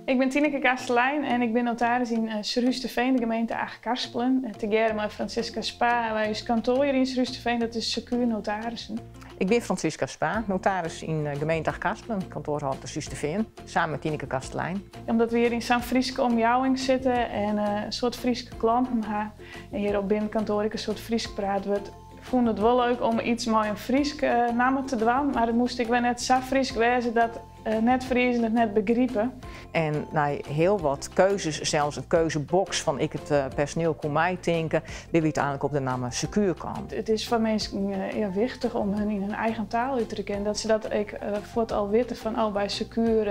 Ik bin Tineke Castelein en ik bin notaris yn Surhústerfean, de gemeente Achtkarspelen. Tegearre mei Franziska Spa hawwe wy ús kantoar hjir yn Surhústerfean, dat is Secuur Notarissen. Ik bin Franziska Spa, notaris yn gemeente Achtkarspelen, kantoarhâlder te Surhústerfean, samen mei Tineke Castelein. Omdat we hjir yn sa'n Fryske omjouwing sitte en in soad Fryske klanten ha en hjir op binnenkantoar ek in soad Frysk praat wurdt, fûn it wol leuk om iets mei in Fryske namme te dwaan, mar it moast ek wer net sa Frysk wêze dat net-Friezen it net begripe. En nei hiel wat keuzes, sels in keuzeboks fan ek it personiel koe meitinke, binne we úteinlik op de namme Secuur kaam. It is foar minsken ja, wichtich om hun yn hun eigen taal út te kennen, dat se dat ek fuort al witte fan oh, by Secuur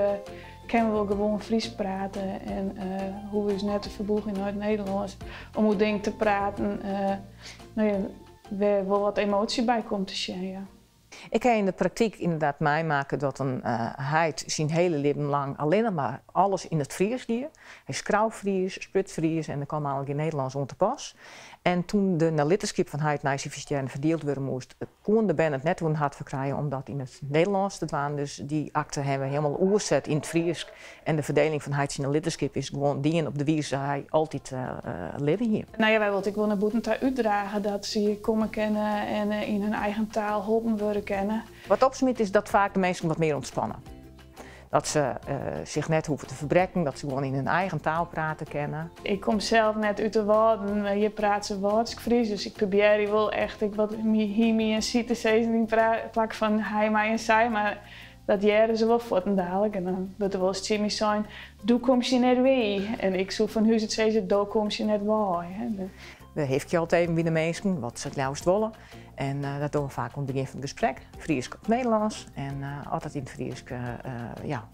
kinne we wol gewoan Frysk prate en hoege we ús net te ferbûgjen nei it Nederlânsk om oer dingen te praten. No ja, wêr wol wat emoasje by komt te sjen, ja. Ik ha yn de praktyk ynderdaad meimakke dat in heit syn hiele libben lang allinnich mar alles yn it Frysk die. Hy skreau Frysk, spruts Frysk en der kaam eigentlik gjin Nederlânsk oan te pas. En toen de nelittenskip fan heit nei syn ferstjerren ferdield wurde moast, koenen de bern it net oer hun hart ferkrije om dat yn it Nederlânsk te dwaan. Dus dy akte hawwe we hielendal oerset yn it Frysk. En de ferdeling fan heit syn nelittenskip is gewoan dien op de wize sa't hy altyd libbe hie. No ja, wy wolle it ek wol nei bûten ta útdrage dat se hjir komme kinne en yn hun eigen taal holpen wurde kinne. Wat opsmyt is dat faak de minsken wat mear ûntspanne. Dat se sich net hoege te ferbrekken, dat se gewoan yn hun eigen taal prate kinne. Ik kom sels net út de Wâlden, hjir prate se Wâldsk Frysk, dus ik probearje wol echt ek wat hy, my en sy te sizzen yn plak fan hy, my en sy, mar dat hearre se wol fuortendalik en dan wurdt der wolris tsjin my sein, Do komst hjir net wei. En ik soe fan hús út sizze, Do komst hjir net wei. We hifkje altyd even by de minsken wat se it leafst wolle. En dat dogge we faak oan it begjin fan it gesprek, Frysk of Nederlânsk. En as dat yn it Frysk, ja,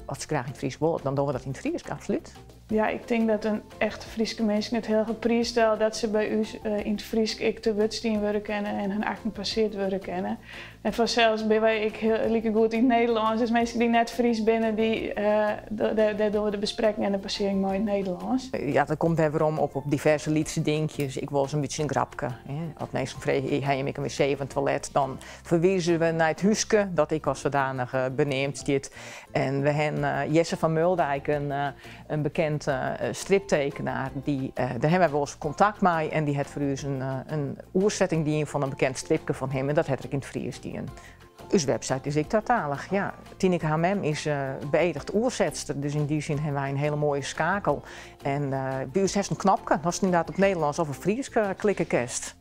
as se graach yn it Frysk wolle, dan dogge we dat yn it Frysk, absolút. Ja, ik tink dat in echte Fryske minsken it hiel op priis stelle dat se by ús yn it Frysk ek te wurd stien wurde kinne en hun akten passeard wurde kinne. En fansels binne wy ek likegoed yn it Nederlânsk, dus minsken dy't net Frysk binne, dy, dêr dogge we de besprekking en de passearring mei yn it Nederlânsk. Ja, dat komt wer werom op diverse lytse dinkjes. Ik wol sa'n bytsje in grapke. As minsken freegje, ha jim ek in wc of in toilet, dan ferwize we nei it húske, dat ek as sadanich beneamd stiet. En we ha Jesse van Muldijk, in bekend striptekenaar, dy, dêr hawwe wy wolris kontakt mei en dy hat foar ús in oersetting dien fan in bekend stripke fan him en dat hat er ek yn it Frysk dien. Us website is ek twatalich, ja. Tineke har mem is beëdigd oersetster, dus yn dy sin hawwe wy in hiele moaie skakel. En by ús hast in knopke, datst inderdaad op Nederlânsk of op Frysk klikke kinst.